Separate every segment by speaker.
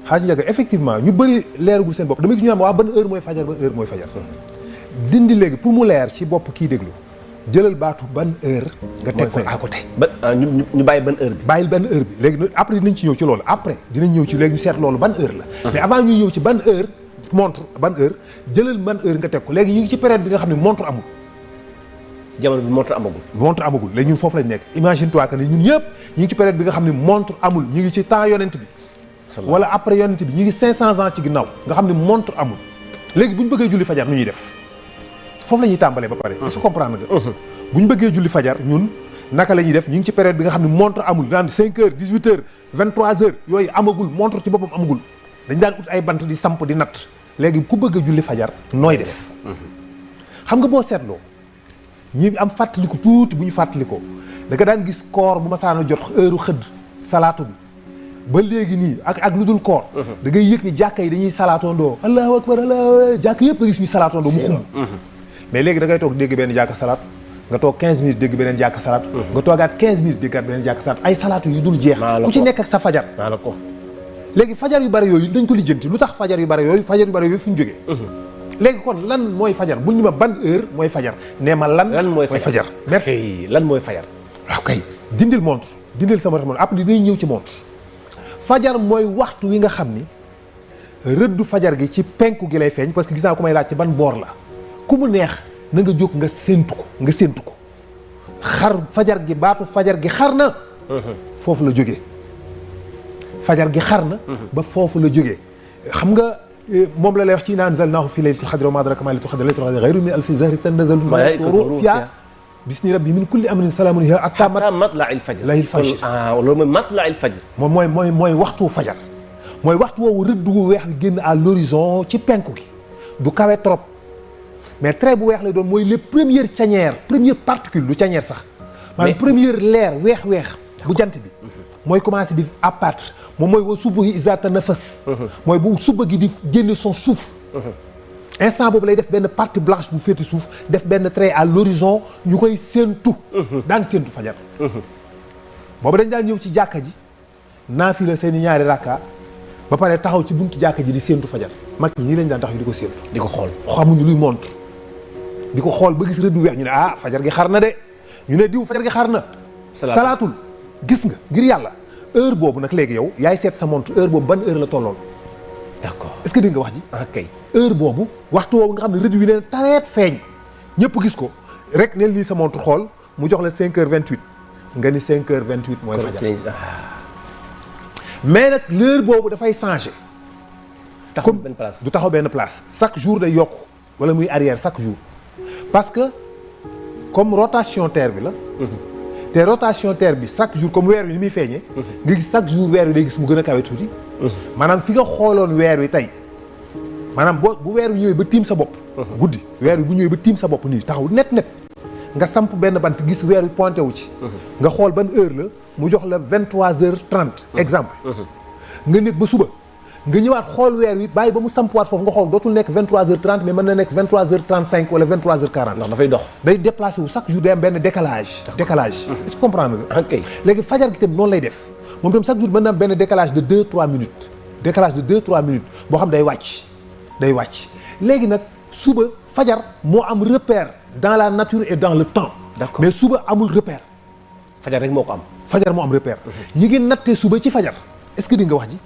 Speaker 1: xaaj Ndiaga effectivement ñu bëri leeragul seen bopp dama gis ñu am waa ban heure mooy fajar ban heure mooy fajar dindi léegi pour mu leer ci bopp kii déglu jëlal baatu ban heure nga teg ko à côté
Speaker 2: ñu bàyyi ban heure bi
Speaker 1: bàyyil ban heure bi léegi après dinañ ci ñëw ci loolu après dinañ ñëw ci léegi ñu seet loolu ban heure la mais avant ñuy ñëw ci ban heure montre ban heure jëlal ban heure nga teg ko léegi ñu ngi ci période bi nga xam ne montre amul
Speaker 2: jamono bi montre amagul
Speaker 1: léegi ñun foofu lañ nekk imagine toi que ne ñun ñëpp ñu ngi ci période bi nga xam ne montre amul ñu ngi ci temps yonent bi wala après yonent bi ñu ngi 500 ans ci ginnaaw nga xam ne montre amul léegi bu ñu bëggee julli fajar nu ñuy def foofu la ñuy tàmbalee ba pare est-ce que comprendre nga bu ñu bëggee julli fajar ñun naka la ñuy def ñu ngi ci période bi nga xam ne montre amul daan 5 heures 18 heures 23 heures yooyu amagul montre ci boppam amagul dañ daan ut ay bant di samp di natt léegi ku bëgg a julli fajar nooy def xam nga boo seetloo ñi am fàttaliku tuuti bu ñu fàttalikoo da nga daan gis koor bu ma saana jot heure xëdd salaatu bi ba léegi nii ak lu dul koor da ngay yëg ni jàkka yi dañuy salaatoondoo allahu akbar allah jàkka yëpp nga gis ñuy salaatoondoo mu xumb mais léegi da ngay toog dégg benn jàkka salaat nga toog 15 minutes dégg beneen jàkka salaat nga toogaat 15 minutes déggaat beneen jàkka salaat ay salaatu yu dul jeex ku ci nekk ak sa fajar léegi fajar yu bari yooyu dañ ko lijjanti lu tax fajar yu bari yooyu fu ñu jógee léegi kon lan mooy fajar bu ñu ma ban heure mooy fajar nee ma lan mooy fajar merci
Speaker 2: lan mooy fajar
Speaker 1: waaw kay dindil montre dindil sama montre après dinañ ñëw ci montre fajar mooy waxtu wi nga xam ni rëddu fajar gi ci penku gi lay feeñ parce que gis naa ko may laaj ci ban boor la ku mu neex na nga jóg nga séentu ko xar fajar gi baatu fajar gi xar na foofu la jógee fajar gi xar na ba foofu la jógee xam nga moom la lay wax ci inaa anzalnaahu fii laylatil qadri wa maa adraaka maa laylatul qadri laylatul qadri xayrun min alfi shahrin tanazzalu l-malaa'ikatu war-ruuhu fiihaa bismi rabbi min kulli amrin salaamun hiya hattaa
Speaker 2: matla'il fajr
Speaker 1: loolu
Speaker 2: mooy matla'il fajr
Speaker 1: mooy waxtu fajar mooy waxtu woowu rëdd wu weex bi génn à l'horizon ci penku gi du kawe trop mais trait bu weex lay doon mooy les premières première particule du cañeer sax maanaam première leer weex bu jant bi mooy commencé di apparaître moom mooy wa subuhi izaa tanafas mooy bu suba gi di génne son souffle instant boobu lay def benn partie blanche bu féeti suuf def benn trait à l'horizon ñu koy séentu daan séentu fajar boobu dañ daan ñëw ci jàkka ji naafila seeni ñaari rakka ba pare taxaw ci buntu jàkka ji di séentu fajar mag ñi nii lañ daan taxaw di ko séentu
Speaker 2: di ko xool
Speaker 1: xamuñu luy montre di ko xool ba gis rëdd weex ñu ne fajar gi xar na de ñu ne diw fajar gi xar na salaatul gis nga ngir yàlla heure boobu nag léegi yow yaay seet sa montre heure boobu ban heure la tolloon
Speaker 2: d'accord
Speaker 1: est-ce que dégg nga wax ji
Speaker 2: ok
Speaker 1: heure boobu waxtu woowu nga xam ne rëdd wi ne tareet feeñ ñëpp gis ko rek neel nii sa montre xool mu jox la 5h28 nga ni 5h28 mooy fajar mais nag l'heure boobu dafay changer
Speaker 2: taxaw benn place
Speaker 1: du taxaw benn place chaque jour day yokk wala muy arrière chaque jour parce que comme rotation terre bi la te rotation terre bi chaque jour comme weer wi ni muy feeñee nga gis chaque jour weer wi day gis mu gën a kawe tuuti maanaam fi nga xooloon weer wi tey maanaam bu weer wi ñëwee ba tiim sa bopp guddi weer wi bu ñëwee ba tiim sa bopp nii taxaw net nga samp benn bant gis weer wi pointé wu ci nga xool ban heure la mu jox la 23h30 exemple nga nekk ba suba nga ñëwaat xool weer wi bàyyi ba mu sampuwaat foofu nga xool dootul nekk 23h30 mais mën na nekk 23h35 wala 23h40
Speaker 2: ndax dafay dox
Speaker 1: day déplacé wu chaque jour day am benn décalage est-ce que comprendre nga
Speaker 2: ok
Speaker 1: léegi fajar gi tam noonu lay def moom tam chaque jour mën na am benn décalage de 2-3 minutes boo xam day wàcc léegi nag suba fajar moo am repère dans la nature et dans le temps mais suba amul repère
Speaker 2: fajar rek moo ko am
Speaker 1: fajar moo am repère ñi ngi nattee suba ci fajar est-ce que di nga wax ji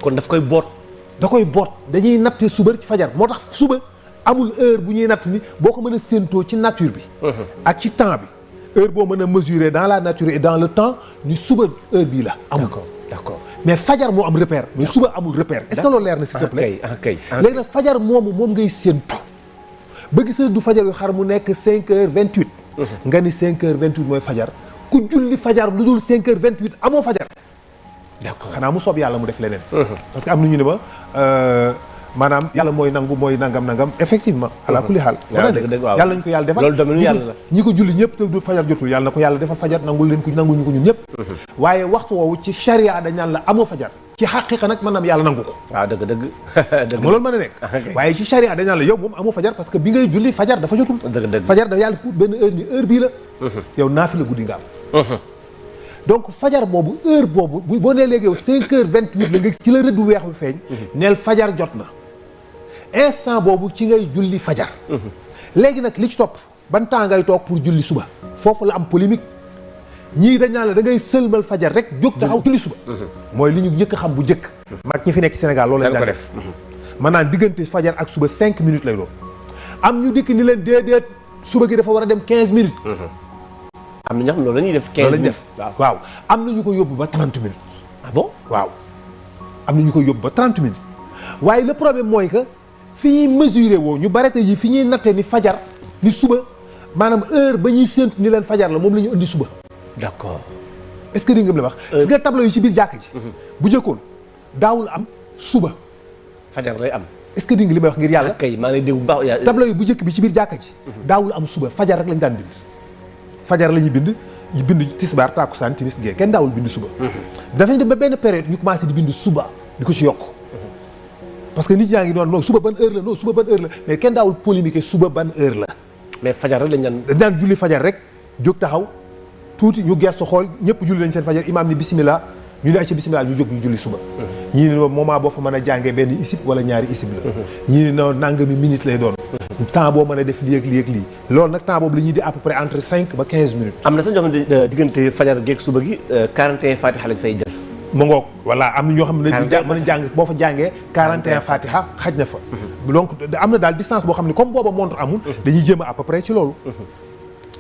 Speaker 2: kon daf koy boot
Speaker 1: dañuy nattee suba ci fajar moo tax suba amul heure bu ñuy natt ni boo ko mën a séentoo ci nature bi ak ci temps bi heure boo mën a mesurer dans la nature et dans le temps ni suba heure bii la amul
Speaker 2: d'accord
Speaker 1: mais fajar moo am repère mais suba amul repère est-ce que loolu leer na s'il te plaît léegi nag fajar moom ngay séentu ba gis na du fajar yu xar mu nekk 5h28 nga ni 5h28 mooy fajar ku julli fajar lu dul 5h28 amoo fajar d'accord xanaa mu soob yàlla mu def leneen parce que am na ñu ne ma maanaam yàlla mooy nangu mooy nangam effectivement ala kulli xaal yàlla nañu ko yàlla defal
Speaker 2: loolu domaine yàlla la
Speaker 1: ñi ko julli ñëpp te du fajar jotul yàlla na ko yàlla defal fajar nangul leen ko nanguñu ko ñun ñëpp waaye waxtu woowu ci charia dañ naan la amoo fajar ci xaqiqa nag maanaam yàlla nangu ko
Speaker 2: waaw dëgg
Speaker 1: ma loolu mën a nekk waaye ci charia dañ naan la yow moom amoo fajar parce que bi ngay julli fajar dafa jotul fajar dafa yàlla def benn heure ni heure bii la yow naafi la guddi nga am donc fajar boobu heure boobu boo nee léegi yow 5h28 la nga gis ci la rëdd weex bi feeñ. neel fajar jot na. instant boobu ci ngay julli fajar. léegi nag li ci topp ban temps ngay toog pour julli suba. foofu la am polémique ñii dañ naan la da ngay sëlmal fajar rek jóg taxaw julli suba. mooy li ñu njëkk a xam bu njëkk. mag ñi fi nekk Sénégal loolu lañ daan def. maanaam diggante fajar ak suba 5 minutes lay doon. am ñu dikk ni leen déedéet suba gi dafa war a dem 15 minutes.
Speaker 2: am na ñoo xam loolu la ñuy def 15 minutes
Speaker 1: waaw am na ñu ko yóbbu ba 30 minutes.
Speaker 2: ah bon
Speaker 1: waaw am na ñu ko yóbbu ba 30 minutes. waaye le problème mooy que fi ñuy mesurer woo ñu bare tey jii fi ñuy nattee ni fajar ni suba maanaam heure ba ñuy séntu ni leen fajar la moom la ñu indi suba.
Speaker 2: d'accord.
Speaker 1: est-ce que di nga la wax. gis nga tableau yi ci biir jàkka ji. bu jëkkoon daawul am suba.
Speaker 2: fajar lay am.
Speaker 1: est-ce que di nga li may wax ngir yàlla.
Speaker 2: kay maa ngi lay dégg bu baax.
Speaker 1: tableau yi bu njëkk bi ci biir jàkka ji. daawul am suba fajar rek lañ daan bind. fajar la ñuy bind ñu bind tisbaar takkusaan timis gee kenn daawul bind suba. dafay dem ba benn période ñu commencé di bind suba di ko ci yokk. parce que nit ñaa ngi doon non suba ban heure la non suba ban heure la mais kenn daawul polémique suba ban heure la.
Speaker 2: mais fajar rek lañ
Speaker 1: daan julli fajar rek jóg taxaw tuuti ñu gestu xool ñëpp julli lañ seen fajar imaam ni bismillah ñu ne ay ci bismillah ñu jóg ñu julli suba. ñii ne moment boo fa mën a jàngee benn isib wala ñaari isib la. ñii ne non nangami minute lay doon. temps boo mën a def lii ak lii ak lii. loolu nag temps boobu la ñuy di à peu près entre 5 ba 15 minutes.
Speaker 2: am na sax ñoo xam ne diggante fajar geeg suba gi 41 fatiha lañ fay def.
Speaker 1: mu ngoog voilà am na ñoo xam ne mën a jàng boo fa jàngee 41 fatiha xaj na fa. donc am na daal distance boo xam ne comme booba montre amul. dañuy jéem a à peu près ci loolu.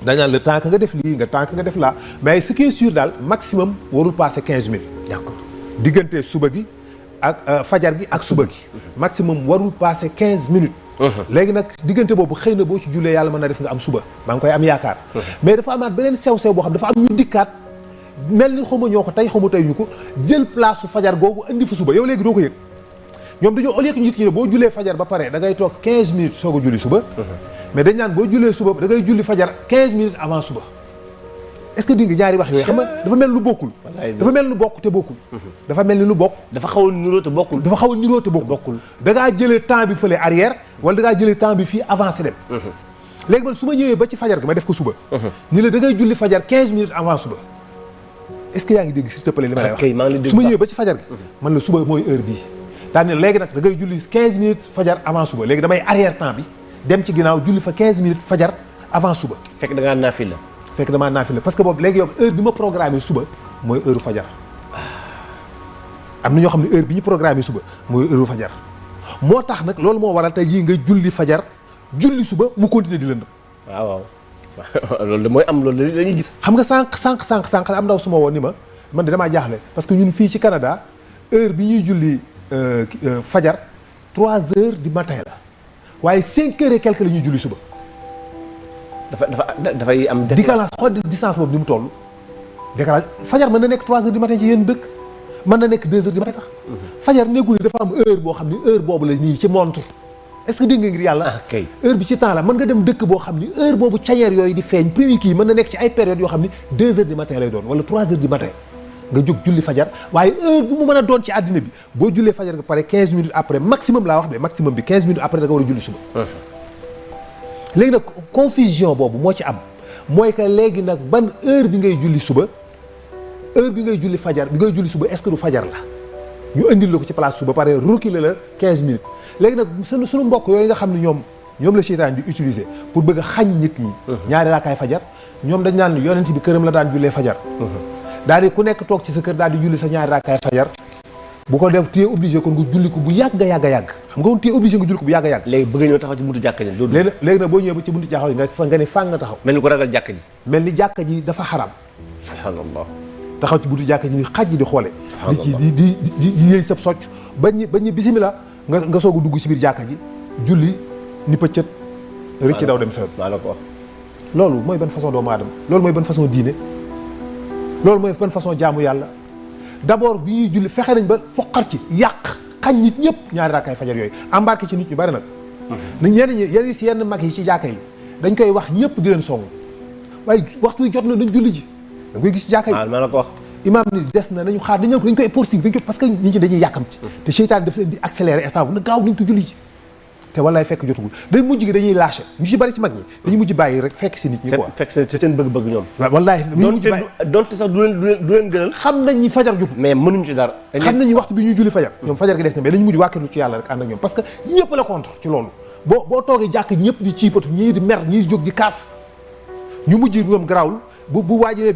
Speaker 1: dañu le temps que nga def lii temps que nga def laa mais ce qui est sûr daal maximum warul passer 15 minutes.
Speaker 2: d'accord
Speaker 1: diggante suba gi ak fajar gi ak suba gi. maximum warul passer 15 minutes. léegi nag diggante boobu xëy na boo ci jullee yàlla mën na def nga am suba maa ngi koy am yaakaar. mais dafa amaat beneen sew-sew boo xam dafa am ñu dikkaat mel ni xaw ma ñoo ko tey xaw ma tey ñu ko jël place su fajar googu indi fa suba yow léegi doo ko yëg ñoom dañoo au lieu que ñu ne boo jullee fajar ba pare da ngay toog 15 minutes soog a julli suba. mais dañ naan boo jullee suba da ngay julli fajar 15 minutes avant suba. est-ce que di nga ñaari wax yooyu xam nga dafa mel lu bokkul. dafa mel lu bokk te bokkul. dafa mel ni lu bokk.
Speaker 2: dafa xaw a niroo te bokkul.
Speaker 1: dafa xaw a niroo te bokkul. da ngaa jëlee temps bi fële arrière. wala da ngaa jëlee temps bi fii avancé dem. léegi man su ma ñëwee ba ci fajar gi ma def ko suba. ni la da ngay julli fajar 15 minutes avant suba. est-ce que yaa ngi dégg s'il te plaît li ma lay wax. su ma ñëwee ba ci fajar gi. man la suba mooy heure bii. daal ne léegi nag da ngay julli 15 minutes fajar avant suba léegi damay arrière temps bi dem ci ginnaaw julli fa 15 minutes fajar avant suba.
Speaker 2: fekk da ngaa naafila.
Speaker 1: fekk damaa naafila parce que boobu léegi yow heure bi ma programmé suba mooy heure fajar. am na ñoo xam ne heure bi ñu programmé suba mooy heure fajar. moo tax nag loolu moo waral tey yii nga julli fajar julli suba mu continuer di lëndëm.
Speaker 2: waaw loolu de mooy am loolu la ñuy gis.
Speaker 1: xam nga sànq am ndaw su ma woon ni ma man de damaa jaaxle parce que ñun fii ci Canada heure bi ñuy julli fajar 3 heures du matin la waaye 5 heures et quelque la ñuy julli suba.
Speaker 2: dafay am.
Speaker 1: décalage xool distance boobu ni mu toll. décalage fajar mën na nekk 3 heures du matin ci yenn dëkk mën na nekk 2 heures du matin sax. fajar nekkul ni dafa am heure boo xam ni heure boobu la nii ci montre. est-ce que dégg nga ngir yàlla. heure bi ci temps la mën nga dem dëkk boo xam ni heure boobu cañeer yooyu di feeñ premier kii mën na nekk ci ay période yoo xam ni 2 heures du matin lay doon wala 3 heures du matin. nga jóg julli fajar waaye heure bu mu mën a doon ci àddina bi boo jullee fajar nga pare 15 minutes après maximum laa wax de maximum bi 15 minutes après da nga war a julli suba. léegi nag confusion boobu moo ci am mooy que léegi nag ban heure bi ngay julli suba heure bi ngay julli fajar bi ngay julli suba est-ce que du fajar la ñu indil la ko ci place suba pare reculer la 15 minutes léegi nag suñu mbokk yooyu nga xam ne ñoom la seytaan di utiliser pour bëgg a xañ nit ñi. ñaari raakaay fajar ñoom dañ naan yonent bi këram la daan jullee fajar. daal di ku nekk toog ci sa kër daal di julli sa ñaari raakaay fajar bu ko def téye obligé kon nga julli ko bu yàgg xam nga woon téye obligé nga julli ko bu yàgg. léegi
Speaker 2: bëgg ñëw taxaw ci buntu jàkka ji
Speaker 1: léegi nag boo ñëwee ba ci buntu jàkka ji nga ne fàng nga taxaw
Speaker 2: mel ni ko ragal jàkka ji
Speaker 1: mel ni jàkka ji dafa xaram
Speaker 2: subhanallah
Speaker 1: taxaw ci buntu jàkka ji ni xaj ji di xoole nit ci di yëy sab socc bañ bismillah nga soog a dugg ci biir jàkka ji julli ni pëccët rëcc daw dem sa loolu mooy ban façon doomu aadama loolu mooy ban façon diine loolu mooy ban façon jaamu yàlla d'abord bi ñuy julli fexe nañ ba foqar ci yàq xañ nit ñëpp ñaari raakaay fajar yooyu embarqué ci nit ñu bari nag ni yenn si yenn mag yi ci jàkka yi dañ koy wax ñëpp di leen song waaye waxtu wi jot na dañ julli ji da koy gis ci jàkka yi
Speaker 2: ma la ko wax
Speaker 1: imaam ni des na nañu xaar dañ koy poursuivre parce que nit ñi dañuy yàkkamti te seytaan daf leen di accélérer instant bu na gaaw nañ ko julli ji te wallaay fekk jotagul day mujj gi dañuy lâché ñu ci bari ci mag ñi dañuy mujj bàyyi rek fekk si nit ñi quoi
Speaker 2: fekk seen bëgg-bëgg ñoom.
Speaker 1: wallaay ñu mujj bàyyi
Speaker 2: donte sax du leen gënal.
Speaker 1: xam nañ ni fajar jotul
Speaker 2: mais mënuñ ci dara.
Speaker 1: xam nañ ni waxtu bi ñuy julli fajar ñoom fajar gi des na mais dañu mujj wàkkeelu ci yàlla rek ànd ak ñoom parce que ñëpp la contre ci loolu boo toogee jàkk ñëpp di ciipatu ñii di mer ñii di jóg di kaas ñu mujj ñoom garaawul bu waajee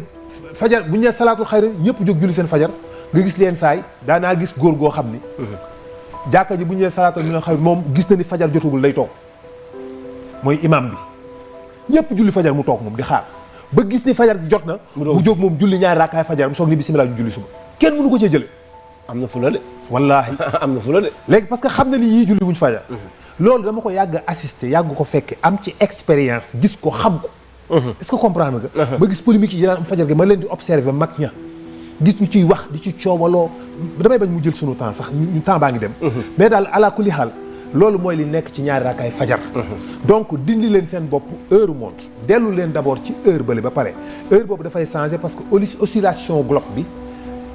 Speaker 1: fajar bu ñu nee salaatul xayra ñëpp jóg julli seen fajar nga gis leen saay daanaa gis góor goo xam ni jàkka ji bu ñu nee salaatul mi na xayra moom gis na ni fajar jotagul lay toog mooy imam bi ñëpp julli fajar mu toog moom di xaar ba gis ni fajar jot na mu jóg moom julli ñaari raakaay fajar mu soog ni bismillah ñu julli suba kenn mënu ko cee jële
Speaker 2: am na fula de
Speaker 1: wallaahi
Speaker 2: am na fula de
Speaker 1: léegi parce que xam na ni yii julli wuñ fajar loolu dama ko yàgg assisté yàgg ko fekke am ci expérience gis ko xam ko est-ce que comprendre nga ma gis polémique yi daan am fajar gi ma leen di observer mag ña gis ñu ciy wax di ci coowaloo damay bañ mu jël sunu temps sax ñu temps baa ngi dem mais daal ala kulli xaal loolu mooy li nekk ci ñaari raakaay fajar donc dindi leen seen bopp heure montre dellu leen d'abord ci heure bële ba pare heure boobu dafay changer parce que oscillation globe bi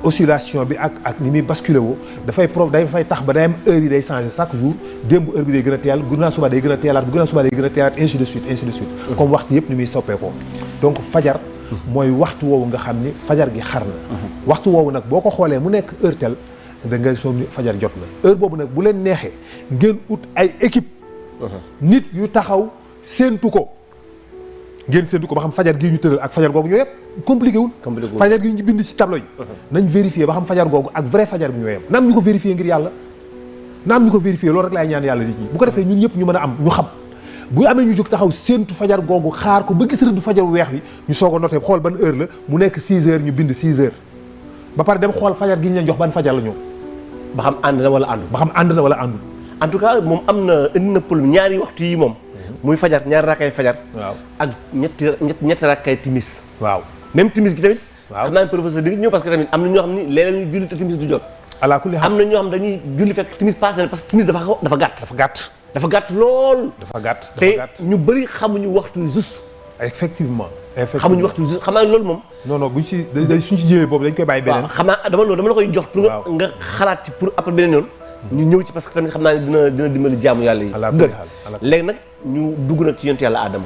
Speaker 1: oscillation bi ak ni muy basculé woo dafay tax ba day am heure yi day changer chaque jour démb heure bi day gën a teel gannaaw suba day gën a teelaat bu gannaaw suba day gën a teelaat ainsi de suite comme waxtu yëpp ni muy soppeekoo donc fajar mooy waxtu woowu nga xam ni fajar gi xar na waxtu woowu nag boo ko xoolee mu nekk heure tel da nga soom ni fajar jot na heure boobu nag bu leen neexee ngeen ut ay équipe nit yu taxaw séentu ko ngeen séentu ko ba xam fajar gii ñu tëral ak fajar googu ñoo yëpp compliqué wul fajar gi ñu bind ci tableau yi nañ vérifier ba xam fajar googu ak vrai fajar bi ñoo yem na am ñu ko vérifier ngir yàlla na am ñu ko vérifier loolu rek laay ñaan yàlla nit ñi bu ko defee ñun ñëpp ñu mën a am ñu xam bu amee ñu jóg taxaw séentu fajar googu xaar ko ba gis rëdd fajar weex bi ñu soog a noté xool ban heure la mu nekk 6 heures ñu bind 6 heures ba pare dem xool fajar gi ñu leen jox ban fajar la ñëw
Speaker 2: ba xam ànd na wala àndul
Speaker 1: ba xam ànd na wala àndul
Speaker 2: en tout cas moom am na indi na problème ñaari waxtu yi moom muy fajar ñaari rakkay fajar
Speaker 1: waaw
Speaker 2: ak ñetti rakkay timis
Speaker 1: waaw
Speaker 2: même timis gi tamit
Speaker 1: waaw
Speaker 2: xam naa ne professeur di ñëw parce que tamit am na ñoo xam ni léeg-léeg ñu julli te timis du jot
Speaker 1: ala kulli
Speaker 2: am na ñoo xam dañuy julli fekk timis passé na parce que timis dafa gàtt dafa gàtt lool te ñu bëri xamuñu waxtu juste
Speaker 1: effectivement
Speaker 2: xamuñu waxtu juste xam naa loolu moom
Speaker 1: non buñ ci suñ ci jëlee boobu dañ koy bàyyi beneen
Speaker 2: xam naa dama la koy jox pour nga xalaat ci pour après beneen yoon ñu ñëw ci parce que tamit xam naa ne dina dimbali jaamu yàlla yi léegi nag ñu dugg nag ci yonent yàlla Adama